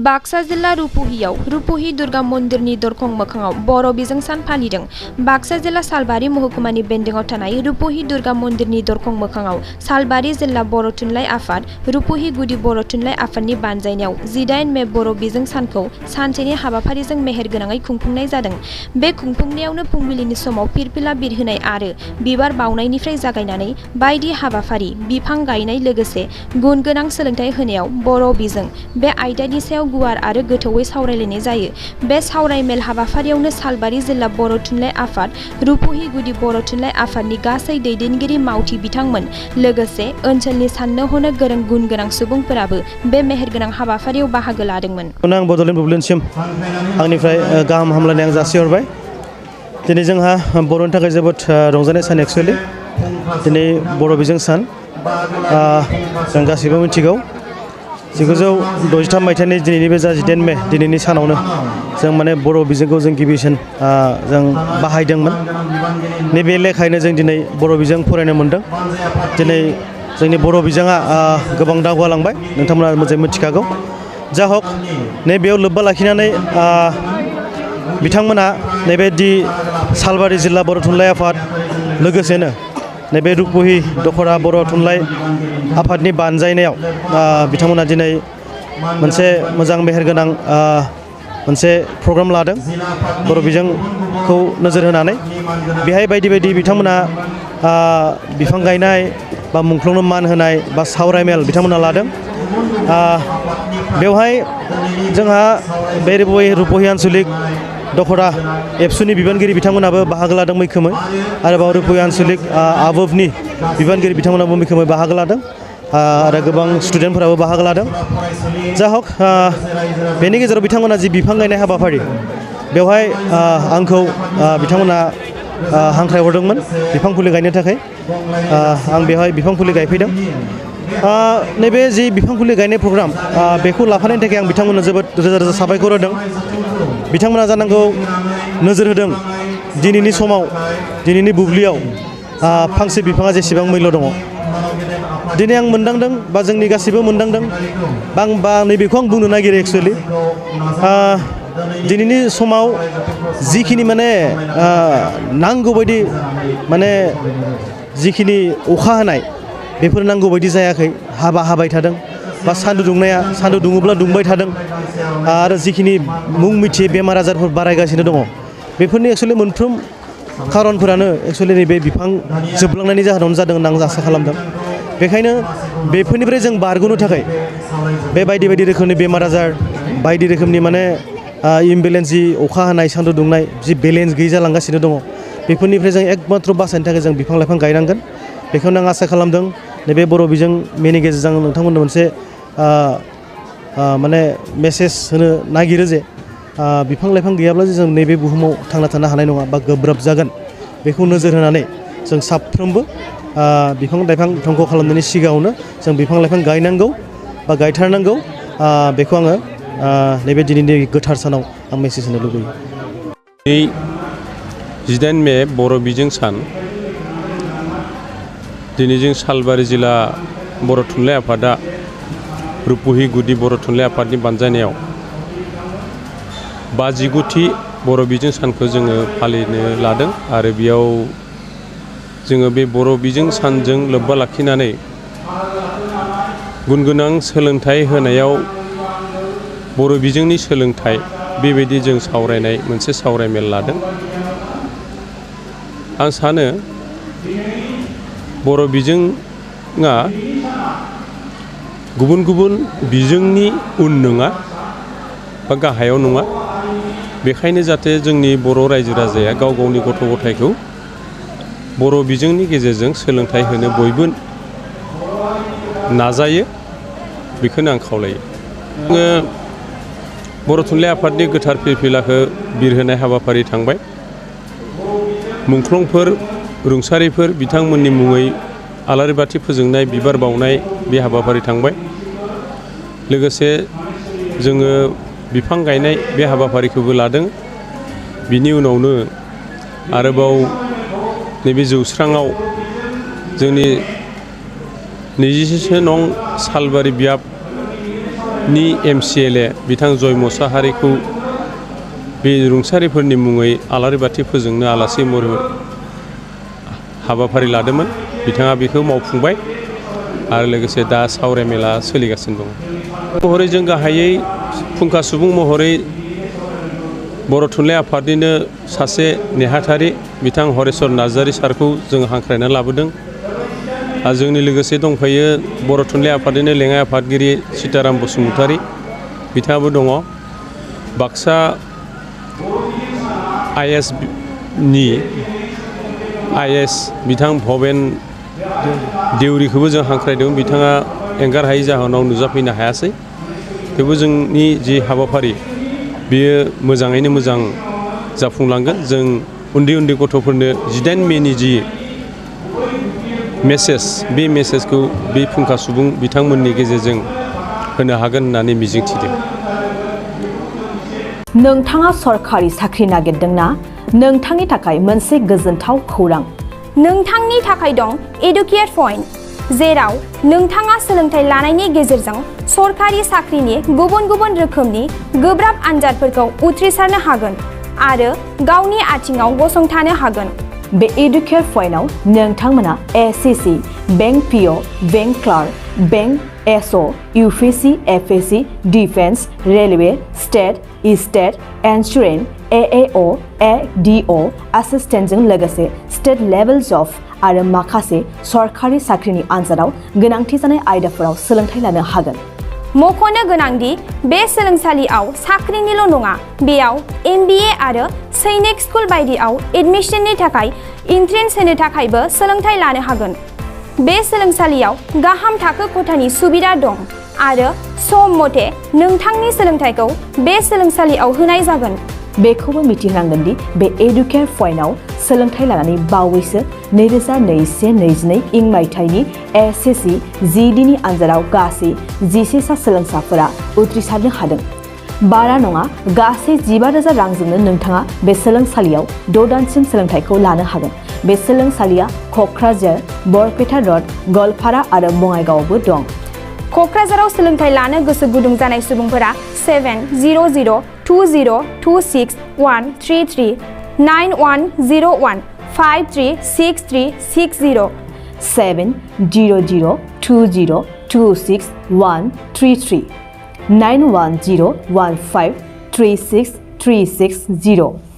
बाक्सा जिल्ला रुपुहियाव रुपुहि दुर्गा मन्दिरनि दरखं मोखाङाव बर' बिजों सान फालिदों। बाक्सा जिल्ला सालबारि महकुमानि बेन्दोङाव थानाय रुपुहि दुर्गा मन्दिरनि दरखं मोखाङाव सालबारि जिल्ला बर' थुनलाइ आफाद, रुपुहि गुदि बर' थुनलाइ आफादनि बानजायनायाव 18 मे बर' बिजों सानखौ सानसेनि हाबाफारिजों मेहेरगोनाङै खुंफुंनाय जादों। बे खुंफुंनायावनो फुंबिलिनि समाव फिरफिला बिरहोनाय आरो बिबार बावनायनिफ्राय जागायनानै बायदि हाबाफारि, बिफां गायनाय लोगोसे गुन गोनां सोलोंथाइ होनायाव बर' बिजों बे आयदानि सायाव गुवार आरो गोथौवै सावरायलायनाय जायो। बे सावरायमेल हाबाफारियावनो सालबारि जिल्ला बर' थुनलाइ आफाद, रुपुहि गुदि बर' थुनलाइ आफादनि गासै दैदेनगिरि मावथि बिथांमोन लोगोसे ओनसोलनि साननो हनो गोरों गुन गोनां सुबुंफोराबो बे मेहेरगोनां हाबाफारियाव बाहागो लादोंमोन। आं बड'लेण्ड बुब्लिनसिम आंनिफ्राय गाहाम हामलायनाय आं जासिहरबाय। दिनै जोंहा बर'नि थाखाय जोबोद रंजानाय सान एक्चुअलि दिनै बर' बिजों सान जों गासैबो मिथिगौ 1963 मायथाइनि दिनैनि बे 18 मे दिनैनि सानावनो जों माने बर' बिजोंखौ जों गिबिसिन जों बाहायदोंमोन। नैबे लेखायैनो जों दिनै बर' बिजों फरायनो मोनदों। दिनै जोंनि बर' बिजोङा गोबां दावगालांबाय, नोंथांमोना मोजाङै मिथिखागौ। जा हक नैबेयाव लोब्बा लाखिनानै बिथांमोना नैबे सालबारि जिल्ला बर' थुनलाइ आफाद लोगोसेनो नैबे रुपुहि दख'रा बर' थुनलाइ आफादनि बानजायनायाव बिथांमोना दिनै मोनसे मोजां मेहेरगोनां मोनसे प्रग्राम लादों बर' बिजोंखौ नोजोर होनानै। बेहाय बायदि बायदि बिथांमोना बिफां गायनाय बा मुंख्लंनो मान होनाय बा सावरायमेल बिथांमोना लादों। बेवहाय जोंहा बे रुपुहि आन्सलिक दख'रा एबसुनि बिबानगिरि बिथांमोनाबो बाहागो लादों मैखोमै, आरोबाव रुपुहि आन्सलिक आबुफनि बिबानगिरि बिथांमोनाबो मैखोमै बाहागो लादों आरो गोबां स्टुडेन्टफोराबो बाहागो लादों। जा हक बेनि गेजेराव बिथांमोना जि बिफां गायनाय हाबाफारि बेवहाय आंखौ बिथांमोना हांख्रायहरदोंमोन बिफां फुलि गायनो थाखाय। आं बेवहाय बिफां फुलि गायफैदों। नैबे जि बिफां फुलि गायनाय प्रग्राम बेखौ लाफानायनि थाखाय आं बिथांमोननो जोबोद रोजा रोजा साबायखर होदों। बिथांमोना जानांगौ नोजोर होदों दिनैनि समाव दिनैनि बुब्लियाव फांसे बिफाङा जेसेबां मैल्य दङ। दिनै आं मोनदांदों बा जोंनि गासैबो मोनदांदों बा नैबेखौ आं बुंनो नागिरो एक्चुअलि दिनैनि समाव जिखिनि माने नांगौ बायदि माने जिखिनि अखा हानाय बेफोर नांगौ बायदि जायाखै, हाबाय थादों बा सान्दुं दुंनाया सान्दुं दुङोब्ला दुंबाय थादों आरो जिखिनि मुं मिथियै बेमार आजारफोर बारायगासिनो दङ बेफोरनि एक्चुअलि मोनफ्रोम खारनफोरानो एक्चुअलि नैबे बिफां जोबलांनायनि जाहोनावनो जादों होनना आं आसा खालामदों। बेखायनो बेफोरनिफ्राय जों बारग'नो थाखाय बे बायदि बायदि रोखोमनि बेमार आजार बायदि रोखोमनि माने इमबेलेन्स जि अखा हानाय सान्दुं दुंनाय जि बेलेन्स गैयै जालांगासिनो दङ बेफोरनिफ्राय जों एकमात्र बासायनो थाखाय जों बिफां लाइफां गायनांगोन। बेखौनो आं आसा खालामदों नैबे बर' बिजों मेनि गेजेरजों नोंथांमोननो मोनसे माने मेसेज होनो नागिरो जे बिफां लाइफां गैयाब्ला जों नैबे बुहुमाव थांना थानो हानाय नङा बा गोब्राब जागोन। बेखौ नोजोर होनानै जों साफ्रोमबो बिफां लाइफां धंख' खालामनायनि सिगाङावनो जों बिफां लाइफां गायनांगौ बा गायथारनांगौ। बेखौ आङो नैबे दिनैनि गोथार सानाव आं मेसेज होनो लुबैयो। 18 मे बर' बिजों सान दिनै जों सालबारि जिल्ला बर' थुनलाइ आफादा रुपुहि गुदि बर' थुनलाइ आफादनि बानजायनायाव 59थि बर' बिजों सानखौ जोङो फालिनो लादों आरो बेयाव जोङो बे बर' बिजों सानजों लोब्बा लाखिनानै गुन गोनां सोलोंथाइ होनायाव बर' बिजोंनि सोलोंथाइ बेबायदि जों सावरायनाय मोनसे सावरायमेल लादों। आं सानो बर' बिजोङा गुबुन गुबुन बिजोंनि उन नङा बा गाहायाव नङा। बेखायनो जाहाथे जोंनि बर' रायजो राजाया गाव गावनि गथ' गथायखौ बर' बिजोंनि गेजेरजों सोलोंथाइ होनो बयबो नाजायो, बेखौनो आं खावलायो। आङो बर' थुनलाइ आफादनि गोथार फिरफिलाखौ बिरहोनाय हाबाफारि थांबाय। मुंख्लंफोर रुंसारिफोर बिथांमोननि मुङै आलारि बाथि फोजोंनाय बिबार बावनाय बे हाबाफारि थांबाय। लोगोसे जोङो बिफां गायनाय बे हाबाफारिखौबो लादों। बिनि उनावनो आरोबाव नैबे जौस्राङाव जोंनि 26 नं सालबारि बियाब नि MCLA बिथां जय मुसाहारिखौ बे रुंसारिफोरनि मुङै आलारि बाथि फोजोंनो आलासि महरै हाबाफारि लादोंमोन बिथाङा बेखौ मावफुंबाय आरो लोगोसे दा सावराय मेला सोलिगासिनो दं महरै जों गाहायै फुंखा सुबुं महरै बर' थुनलाइ आफादनिनो सासे नेहाथारि बिथां हरेस्वर नार्जारि सारखौ जों हांख्रायना लाबोदों आरो जोंनि लोगोसे दंफायो बर' थुनलाइ आफादनिनो लेङाइ आफादगिरि सीताराम बसुमतारी बिथाङाबो दङ बाक्सा IS नि IS बिथां भबेन देउरिखौबो जों हांख्रायदों बिथाङा एंगार हायै जाहोनाव नुजाफैनो हायासै थेवबो जोंनि जि हाबाफारि बेयो मोजाङैनो मोजां जाफुंलांगोन जों उन्दै उन्दै गथ'फोरनो 18 मेनि जि मेसेज बे मेसेजखौ बे फुंखा सुबुं बिथांमोननि गेजेरजों होनो हागोन होननानै मिजिंथिदों नोंथाङा सरखारि साख्रि नागिरदोंना नोंथांनि थाखाय मोनसे गोजोनथाव खौरां नोंथांनि थाखाय दं एडुकेट पइन्ट जेराव नोंथाङा सोलोंथाइ लानायनि गेजेरजों सरखारि साख्रिनि गुबुन गुबुन रोखोमनि गोब्राब आनजादफोरखौ उथ्रिसारनो हागोन आरो गावनि आथिङाव गसंथानो हागोन बे एडुकेट पइन्टआव नोंथांमोना SCC bank PO bank clerk bank SO UPSC FSC defence railway state insurance AAO ADO एसिस्टेन्टजों लोगोसे स्टेट लेभेल जब आरो माखासे सरखारि साख्रिनि आनजादाव गोनांथि जानाय आयदाफोराव सोलोंथाइ लानो हागोन मख'नो गोनांदि बे सोलोंसालियाव साख्रिनिल' नङा बेयाव MBA आरो सैनिक स्कुल बायदियाव एडमिशननि थाखाय एन्ट्रेन्स होनो थाखायबो सोलोंथाइ लानो हागोन बे सोलोंसालियाव गाहाम थाखो खथानि सुबिदा दं आरो सम मथे नोंथांनि सोलोंथाइखौ बे सोलोंसालियाव होनाय जागोन बेखौबो मिथिनांगोन दि बे एडुकेट पइन्टआव सोलोंथाइ लानानै बावैसो 2021-22 इं मायथाइनि SSC GDनि आनजादाव गासै 11 सा सोलोंसाफोरा उथ्रिसारनो हादों बारा नङा गासै 15,000 रांजोंनो नोंथाङा बे सोलोंसालियाव 6 दानसिम सोलोंथाइखौ लानो हागोन बे सोलोंसालिया क'क्राझार बरपेटा रड गवालपारा आरो बङाइगावआवबो दं क'क्राझाराव सोलोंथाइ लानो गोसो गुदुं जानाय सुबुंफोरा 70020261333 9101 536360 70020261333 9101536360